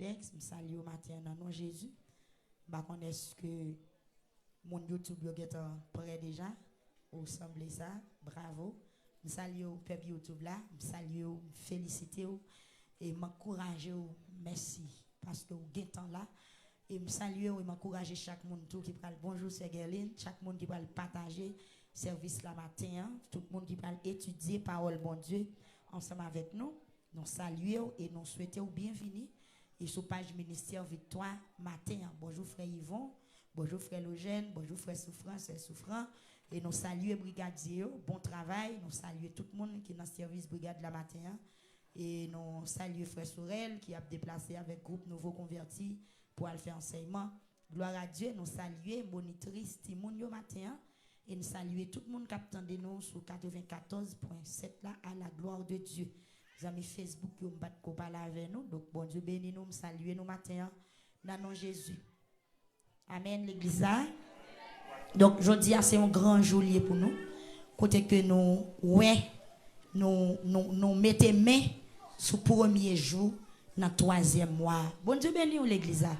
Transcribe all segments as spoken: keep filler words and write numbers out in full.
Alex, m salye w maten an nan non Jezi. M pa konn èske moun YouTube yo gentan prè deja. Ou sanble sa. Bravo. M salye w pèp YouTube la. M salye w, m felisite w. E m ankouraje w. Mèsi paske w gentan la. E m salye w e m ankouraje chak moun tou ki pral, bonjou sè Guerline, chak moun ki pral pataje sèvis la maten an, tout moun ki pral etidye pawòl Bondye ansanm avèk nou. Nou salye w e nou swete w byenvini. E sou paj Ministè Viktwa maten an. Bonjou frè Yvon, bonjou frè Lojèn, bonjou frè Soufran, sè Soufran. E nou salye brigadye yo, bon travay. Nou salye tout moun ki nan sèvis brigad la maten an. E nou salye frè Sorel ki ap deplase avèk gwoup Nouvo Konvèti pou al fè ansèyman. Glwa a Dye, nou salye monitris timoun yo maten an. E n salye tout moun k ap tande nou sou katrevenkatòz pwen sèt la, à la gloire de Dieu. Zanmi Facebook yo, m pa t ko pale avè nou. Donk, Bondye beni nou, m salye nou maten an, nan non Jezi. Amèn, legliz la. Donk, jodi a, se yon gran jou l ye pou nou. Kote ke nou wè, nou, nou, nou mete men sou premye jou nan twazyèm mwa a. Bondye beni w, legliz la.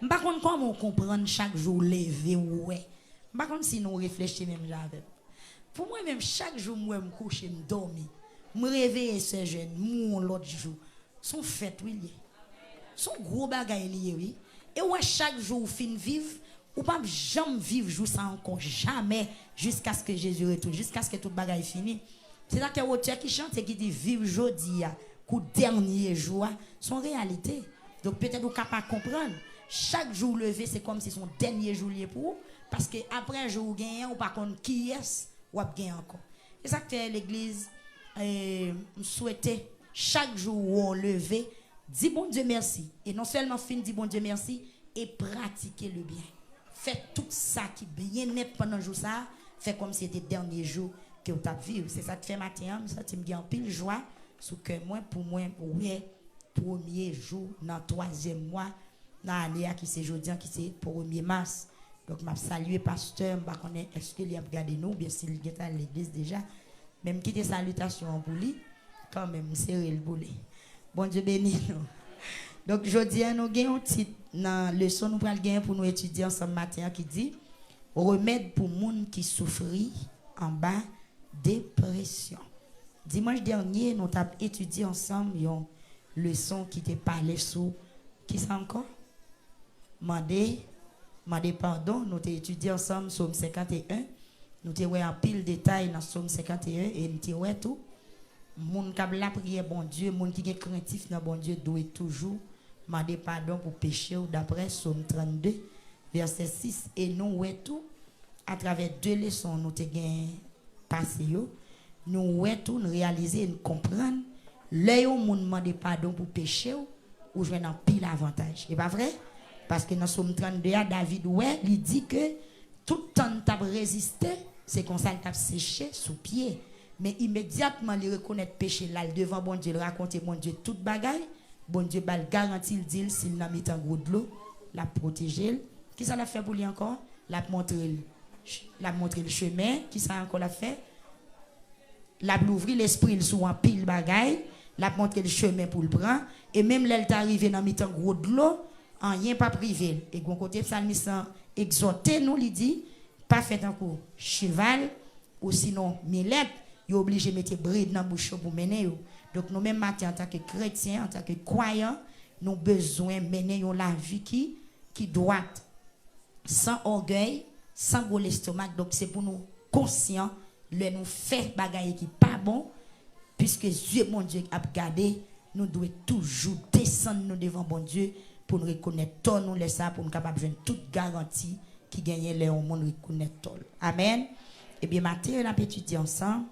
M pa konn kòman w konprann chak jou w leve, w wè. M pa konn si nou reflechi menm jan avè m. Pou mwen menm, chak jou m wè m kouche, m dòmi, m reveye sè Jèn, m wè yon lòt jou. Se yon fèt, wi, l ye. Se yon gwo bagay li ye, wi. E w wè, chak jou w fin viv, ou p ap janm viv jou sa ankò, jamè, jiskaske Jezi retounen, jiskaske tout bagay fini. Se sa k fè otè ki chante, ki di, viv jodi a kou dènye jou a, se yon reyalite. Donk, petèt ou ka pa konprann. Chak jou w leve, se kòmsi se yon dènye jou l ye pou ou, paske apre jou w genyen, ou pa konn kiyès w ap gen ankò. E sa k fè legliz, e, m swete chak jou w leve, di Bondye mèsi. E non sèlman fin di Bondye mèsi, e pratike le byen. Fè tout sa ki byen nèt pandan jou sa a, fè kòmsi se te dènye jou ke w t ap viv. Se sa k fè maten an, m santi m gen anpil jwa sou kè mwen pou mwen wè premye jou nan twazyèm mwa nan ane a ki se jodi an, ki se premye mas. Donk, m ap salye pastè, m pa konnen èske li ap gade nou, oubyen si l gentan al legliz deja. Men m kite salitasyon an pou li, kanmenm, m sere l pou li. Bondye beni nou. Donk, jodi an, nou gen yon tit nan leson nou pral genyen pou nou etidye ansanm maten an ki di, remèd pou moun ki soufri anba depresyon. Dimanch dènye, nou t ap etidye ansanm yon leson ki te pale sou, kisa ankò? Mande, mande padon. Nou te etidye ansanm Sòm senkanteyen. Nou te wè anpil detay nan Sòm senkanteyen e n te wè tou, moun k ap lapriyè Bondye, moun ki gen krentif nan Bondye dwe toujou mande padon pou peche w, daprè Sòm trannde, vèsè sis. E nou wè tou, atravè de leson nou te gen pase yo, nou wè tou, n reyalize, n konprann, lè yon moun mande padon pou peche w, ou jwenn anpil avantaj. E pa vre? Paske nan Sòm trannde a, David wè, li di ke tout tan n t ap reziste, se konsa l t ap seche sou pye. Men imedyatman li rekonèt peche l, l al devan Bondye, l rakonte Bondye tout bagay, Bondye ba l garanti, l di l si l nan mitan gwo dlo, l ap pwoteje l. Kisa l ap fè pou li ankò? L ap montre l, l ap montre l chemen. Kisa ankò l ap fè? L ap louvri lespri l sou anpil bagay, l ap montre l chemen pou l pran, e menm lè l ta rive nan mitan gwo dlo, anyen p ap rive l. E gon kote psalmis lan egzòte nou, li di, pa fè tankou cheval, osinon milèt, yo oblije mete brid nan bouch yo pou mennen yo. Donk, nou menm maten, antanke kretyen, antanke kwayan, nou bezwen mennen yon lavi ki, ki dwat, san ògèy, san gwo lestomak. Donk, se pou nou konsyan lè nou fè bagay ki pa bon, piske zye Bondye ap gade, nou dwe toujou desann nou devan Bondye pou n rekonèt tò nou, lè sa a pou n kapab jwenn tout garanti ki genyen lè yon moun rekonèt tò l. Amèn. Ebyen, maten an n ap etidye ansanm,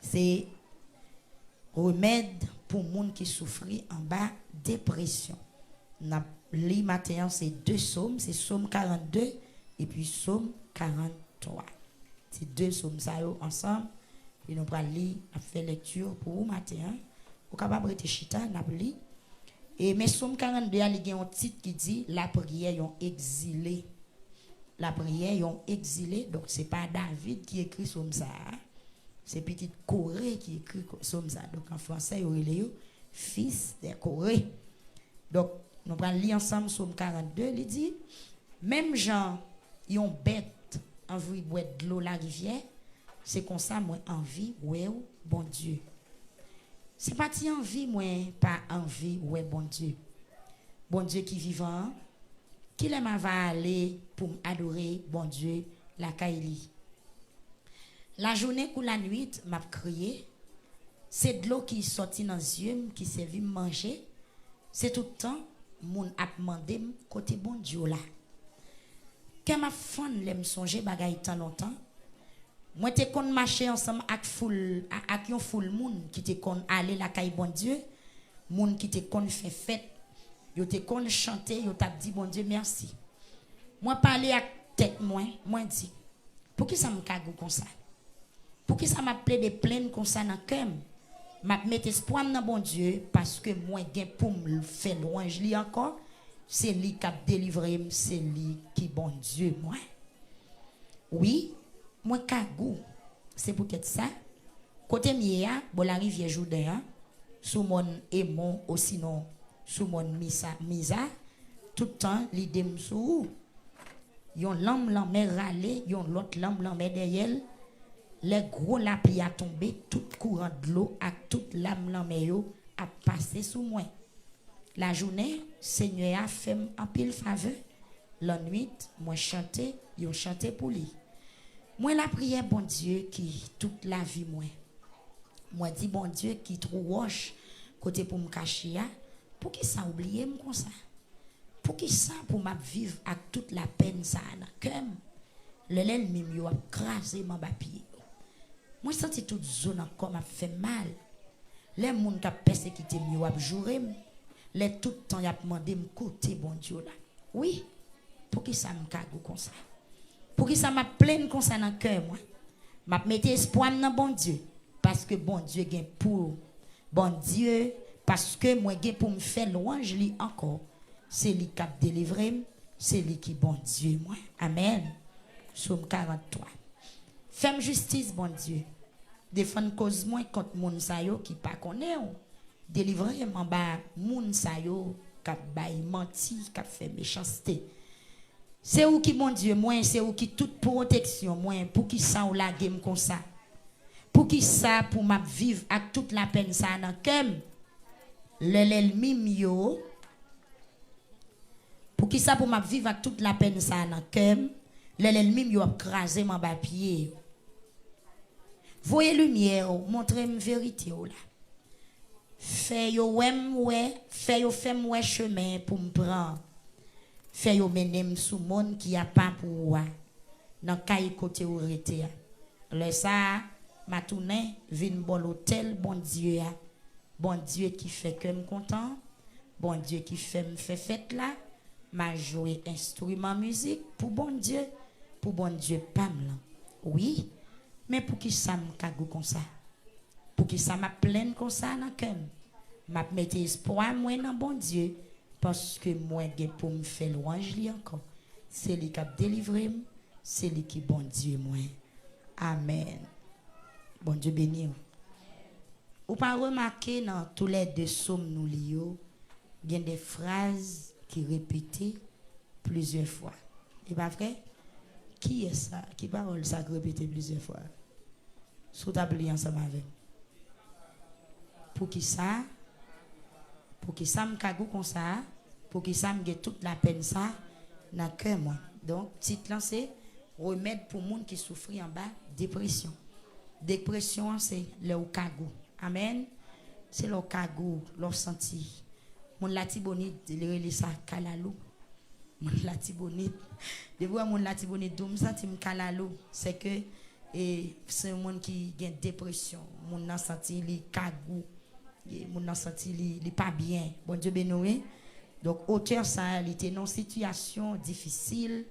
se remèd pou moun ki soufri anba depresyon. N ap li maten an, se de sòm, se Sòm karannde epi Sòm karanntwa. Se de sòm sa yo ansanm, e nou pral li, n ap fè lèkti pou ou maten an. Ou kapab rete chita, n ap li. E men Sòm karannde a, li gen yon tit ki di, lapriyè yon egzile. Lapriyè yon egzile. Donk, se pa David ki ekri sòm sa a. Se pitit Kore ki ekri ko-, sòm sa a. Donk, an fransè, yo rele yo fils de Corée. Donk, Nou pral li ansanm Sòm karannde, li di, menm jan yon bèt anvi bwè dlo larivyè, se konsa mwen anvi wè w, Bondye. Se pa ti anvi mwen pa anvi wè Bondye. Bondye ki vivan an, kilè m ava ale pou m adore Bondye lakay li? Lajounen kou lanwit, m ap kriye. Se dlo ki sòti nan zye m ki sèvi m manje. Se tout tan moun ap mande m kote Bondye w la. Kè m ap fann lè m sonje bagay tan lontan. Mwen te konn mache ansanm ak foul, a- ak yon foul moun ki te konn ale lakay Bondye, moun ki te konn fè fèt, yo te konn chante, yo t ap di Bondye mèsi. Mwen pale ak tèt mwen, mwen di, poukisa m kagou konsa? Poukisa m ap plede plenn konsa nan kè m? M ap met espwa m nan Bondye, paske mwen gen pou m fè lwanj li ankò. Se li k ap delivre m, se li ki Bondye mwen. Wi, mwen kagou. Se poutèt sa, kote m ye a, bò larivyè Jouden an, sou mòn Emon, osinon sou mòn Misa, Miza, tout tan lide m sou ou. Yon lanm lanmè rale yon lòt lanm lanmè dèyè l. Lè gwo lapli a tonbe, tout kouran dlo ak tout lam lanmè yo ap pase sou mwen. Lajounen, Senyè a fè m anpil favè. Lannwit, mwen chante yon chante pou li. Mwen lapriyè Bondye ki tout lavi mwen. Mwen di Bondye ki twou wòch kote pou m kache a, poukisa w bliye m konsa? Poukisa pou m ap viv ak tout lapèn sa a nan kè m? Lè lènmi m yo ap kraze m anba pye yo. Mwen santi tout zo nan kò m ap fè m mal. Lè moun k ap pèsekite m yo ap joure m, lè tout tan y ap mande m kote Bondye w la. Wi, poukisa m kagou konsa? Poukisa m ap plenn konsa nan kè mwen? M ap mete espwa m nan Bondye, paske Bondye gen pou Bondye, paske mwen gen pou m fè lwanj li ankò. Se li k ap delivre m, se li ki Bondye mwen. Amèn. Sòm karant twa. Fè m jistis, Bondye. Defann koz mwen kont moun sa yo ki pa konnen w. Delivre m anba moun sa yo k ap bay manti, k ap fè mechanste. Se ou ki Bondye mwen, se ou ki tout pwoteksyon mwen. Poukisa w lage m konsa? Poukisa pou m ap viv ak tout lapèn sa a nan kè m? Lè lènmi m yo, poukisa pou m ap viv ak tout lapèn sa a nan kè m? Lè lènmi m yo ap kraze m anba pye yo. Voye limyè w, montre m verite w la. Fè yo wè m wè, fè yo fè m wè chemen pou m pran. Fè yo mennen m sou mòn ki apa pou ou a, nan kay kote ou rete a. Lè sa a, m a tounen vin bò lotèl Bondye a. Bondye ki fè kè m kontan, Bondye ki fè m fè fèt la, m a jwe enstriman mizik pou Bondye, pou Bondye pa m lan. Wi, men poukisa m kagou konsa? Poukisa m ap plenn konsa nan kè m? M ap mete espwa mwen nan Bondye, paske mwen gen pou m fè lwanj li ankò. Se li k ap delivre m, se li ki Bondye mwen. Amèn. Bondye beni w. Ou pa remake nan toulède sòm nou li yo, gen de fraz ki repete plizyè fwa. E pa vre? Kiyès sa? Ki pawòl sa k repete plizyè fwa? Si w t ap li ansanm avè m. Poukisa? Poukisa m kagou konsa? Poukisa m gen tout lapèn sa nan kè mwen? Donk, tit lan se remèd pou moun ki soufri anba depresyon. Depresyon an se lè w kagou. Amèn. Se lè w kagou, lè w santi. Moun Latibonit, li rele sa kalalou. Moun Latibonit. Depi w wè moun Latibonit di w, m santi m kalalou. Se ke, e, se yon moun ki gen depresyon. Moun nan santi li kagou. E, moun nan santi li, li pa byen. Bondye beni w, wi. Donk, otè sa a, li te nan yon sitiyasyon difisil.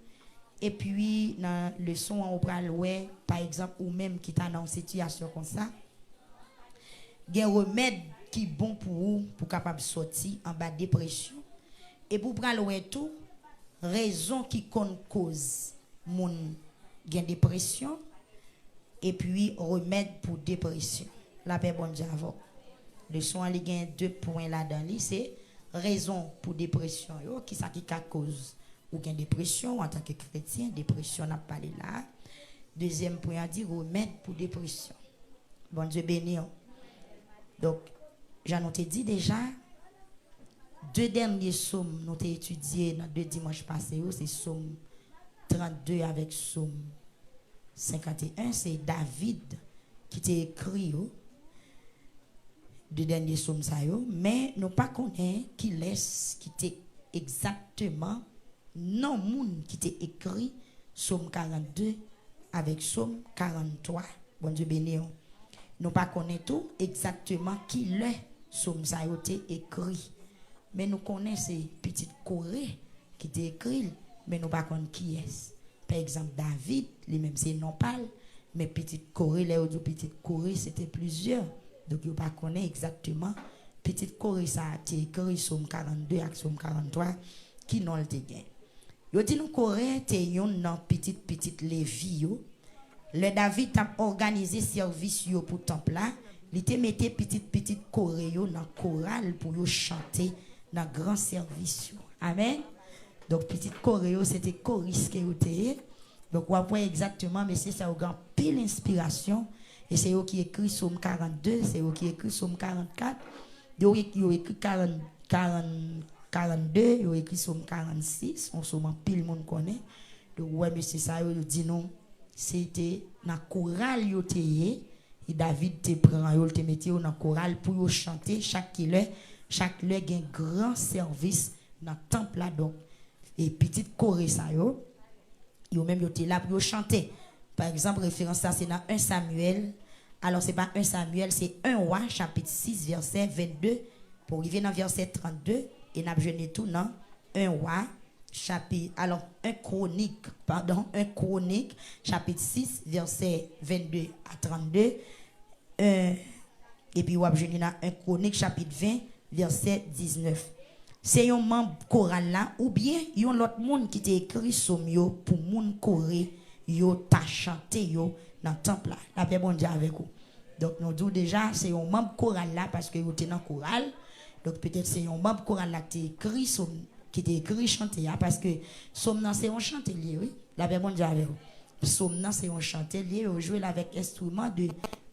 Epi, nan leson an, ou pral wè, pa egzanp, ou menm ki ta nan yon sitiyasyon konsa, gen remèd ki bon pou ou, pou w kapab sòti anba depresyon. Epi, ou pral wè tou, rezon ki konn koz moun gen depresyon, epi remèd pou depresyon. Lapè Bondye avè w. Leson an, li gen de pwen ladan li, se rezon pou depresyon yo, kisa ki ka koz ou gen depresyon antanke kretyen, depresyon n ap pale la. Dezyèm pwen an di remèd pou depresyon. Bondye beni w. Donk, jan nou te di deja, de dènye sòm nou te etidye nan de dimanch pase yo, se sòm trannde avèk sòm senkanteyen, se David ki te ekri yo, de dènye sòm sa yo, men nou pa konnen kilès ki te egzakteman non moun ki te ekri sòm karannde avèk sòm karanntwa. Bondye beni w. Nou pa konnen tou egzakteman ki lè sòm sa yo te ekri. Men nou konnen se pitit Kore ki te ekri l, men nou pa konn kiyès. Pa egzanp, David, li menm se non pa l, men pitit Kore, lè yo di w pitit Kore, se te plizyè. Donk, yo pa konnen egzakteman pitit Kore sa a te ekri sòm karannde ak sòm karanntwa, ki non l te gen. Yo di nou Kore te youn nan pitit pitit Levi yo. Lè David t ap òganize sèvis yo pou tanp la, li te mete pitit pitit Kore yo nan koral pou yo chante nan gran sèvis yo. Amèn. Donk, pitit Kore yo, se te koris ke yo te ye. Donk, w ap wè egzakteman, mesye sa yo gen anpil enspirasyon. E se yo ki ekri sòm karannde, se yo ki ekri sòm karannkat. Yo, yo ekri karann, karann, karannde, yo ekri sòm karannsis, yon sòm anpil moun konnen. Donk, w wè mesye sa yo, yo di nou, se te nan koral yo te ye. E David te pran yo, l te mete yo nan koral pou yo chante chak kilè, chak lè gen gran sèvis nan tanp la. Donk, e pitit Kore sa yo, yo menm yo te la pou yo chante. Pa egzanp, referans la se nan en Samyèl. Alò, se pa en Samyèl, se en Wa, chapit sis, vèsè vennde, pou rive nan vèsè trannde, e n ap jwenn li tou nan en Wa, chapit, alò, en Kwonik, padon, en Kwonik, chapit sis, vèsè vennde a trannde, en, epi w ap jwenn li nan en Kwonik, chapit ven, vèsè diznèf. Se yon manm koral la oubyen yon lòt moun ki te ekri sòm yo pou moun Kore yo ta chante yo nan tanp la. Lapè Bondye avèk ou. Donk, nou di w deja, se yon manm koral la, paske yo te nan koral. Donk, petèt se yon manm koral la ki te ekri sòm, ki te ekri chante a, paske sòm nan se yon chante l ye, wi. Lapè Bondye avè w. Sòm nan se yon chante l ye, yo jwe l avèk enstriman de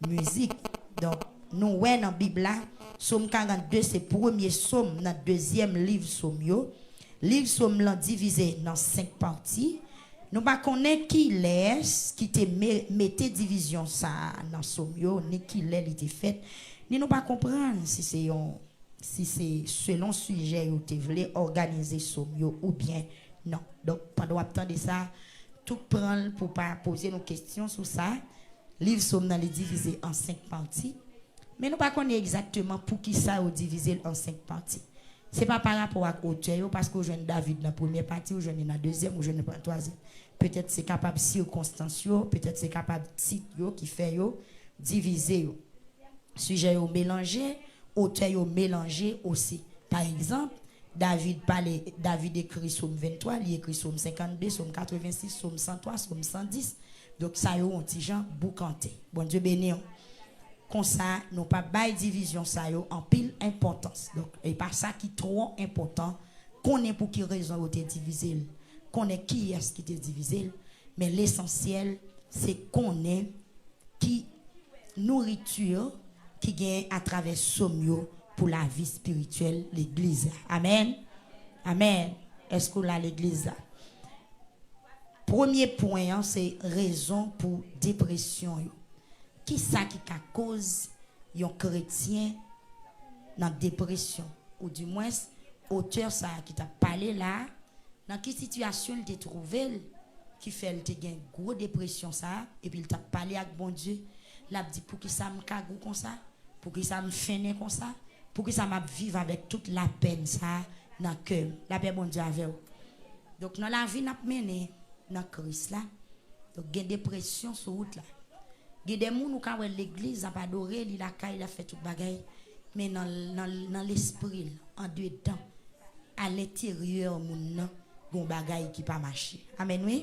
mizik. Donk, nou wè nan Bib la, sòm karannde se premye sòm nan dezyèm liv sòm yo. Liv sòm lan divize nan senk pati. Nou pa konnen kilès ki te me-, mete divizyon sa a nan sòm yo, ni kilè li te fèt, ni nou pa konprann si se yon, si se selon sijè yo te vle òganize sòm yo oubyen non. Donk, pandan w ap tande sa, tout pran l pou pa poze nou kesyon sou sa. Liv sòm nan, li divize an senk pati. Men nou pa konnen egzakteman poukisa yo divize l an senk pati. Se pa parapò ak otè yo, paske w jwenn David nan premyè pati, w jwenn li nan dezyèm, w jwenn li nan twazyèm. Petèt se kapab sikonstans yo, petèt se kapab tit yo ki fè yo divize yo. Sijè yo melanje, otè yo melanje osi. Pa egzanp, David pale, David ekri sòm venntwa, li ekri sòm senkannde, sòm katrevensis, sòm santwa, sòm sandis. Donk, sa yo yon ti jan boukante. Bondye beni w. Konsa, nou pa bay divizyon sa yo anpil enpòtans. Donk, e pa sa ki twò enpòtan, konnen pou ki rezon yo te divize l, konnen kiyès ki te divize l, men lesansyèl, se konnen ki nouriti ki genyen atravè sòm yo pou lavi espirityèl legliz la. Amèn. Amèn. Èske w la, legliz la? Premye pwen an, se rezon pou depresyon yo. Kisa ki ka koz yon kretyen nan depresyon? Oudimwens, otè sa a ki t ap pale la a, nan ki sitiyasyon l te twouve l, ki fè l te gen gwo depresyon sa a, epi l t ap pale ak Bondye, l ap di, "Poukisa m kagou konsa? Poukisa m fennen konsa? Poukisa m ap viv avèk tout lapèn sa a nan kè m?" Lapè Bondye avè w. Donk, nan lavi n ap mennen nan Kris la, donk, gen depresyon sou wout la. Gen de moun ou ka wè legliz ap adore, li lakay, l ap fè tout bagay, men nan, nan, nan lespri l, andedan, alenteryè moun nan, gon bagay ki pa mache. Amèn, wi.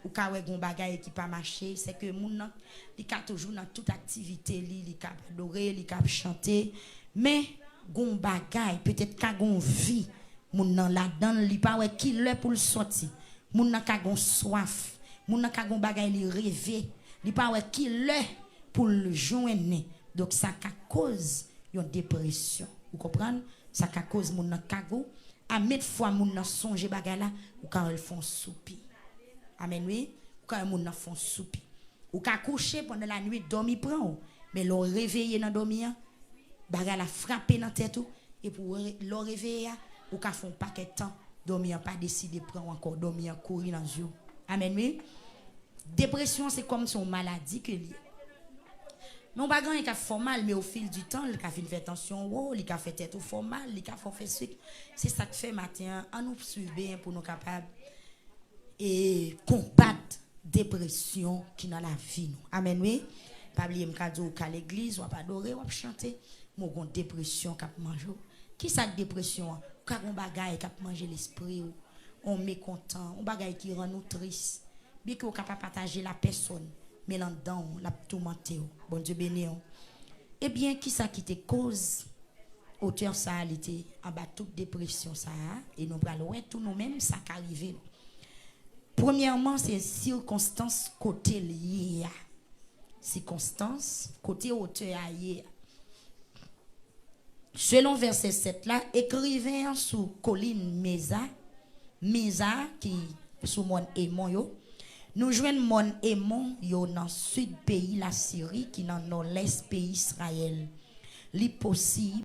Ou ka wè gon bagay ki pa mache, se ke moun nan, li ka toujou nan tout aktivite li, li ka ap adore, li ka ap chante, men gon bagay, petèt ka gon vi, moun nan ladan l, li pa wè ki lè pou l sòti. Moun nan ka gon swaf, moun nan ka gon bagay li reve, li pa wè ki lè pou l jwenn li. Donk sa ka koz yon depresyon. Ou konprann? Sa ka koz moun nan ka gon. A met fwa moun nan sonje bagay la, ou ka wè l fè yon soupi. Amèn, wi. Ou ka wè moun nan fè yon soupi. Ou ka kouche pandan lannuit, dòmi pran w. Men lè w reveye nan dòmi an, bagay la frape nan tèt ou. Epi w re- lè w reveye a, ou ka fè yon pakèt tan, dòmi an pa deside pran w ankò, dòmi an kouri nan zye w. Amèn, wi. Depresyon se kòm se yon maladi ke li ye. Men w pa gen anyen k ap fè w mal, men au fil du temps, li ka vin fè tansyon w wo, li ka fè tèt ou fè w mal, li ka fè w fè sik. Se sa k fè maten an, an nou swiv byen pou nou kapab e konbat depresyon ki nan lavi nou. Amèn, wi. Pa bliye, m ka di w, ou ka legliz, w ap adore, w ap chante, men w gon depresyon k ap manje w. Ki sa k depresyon an? Ou ka gon bagay k ap manje lespri w, on mekontan, on bagay ki rann ou tris. Byenke w ka pa pataje l a pèsòn, men l anndan w, l ap toumante w. Bondye beni w. Ebyen, ki sa ki te koz otè sa a, li te anba tout depresyon sa a, e nou pral wè tou nou menm sa ka rive nou. Premyèman, se sikonstans kote l ye a. Sikonstans kote otè a ye a. Selon vèsè sèt la, ekriven an sou kolin Meza, Miza ki sou mòn Emon yo. Nou jwenn mòn Emon yo nan sid peyi Lasiri ki nan nòlès peyi Izrayèl. Li posib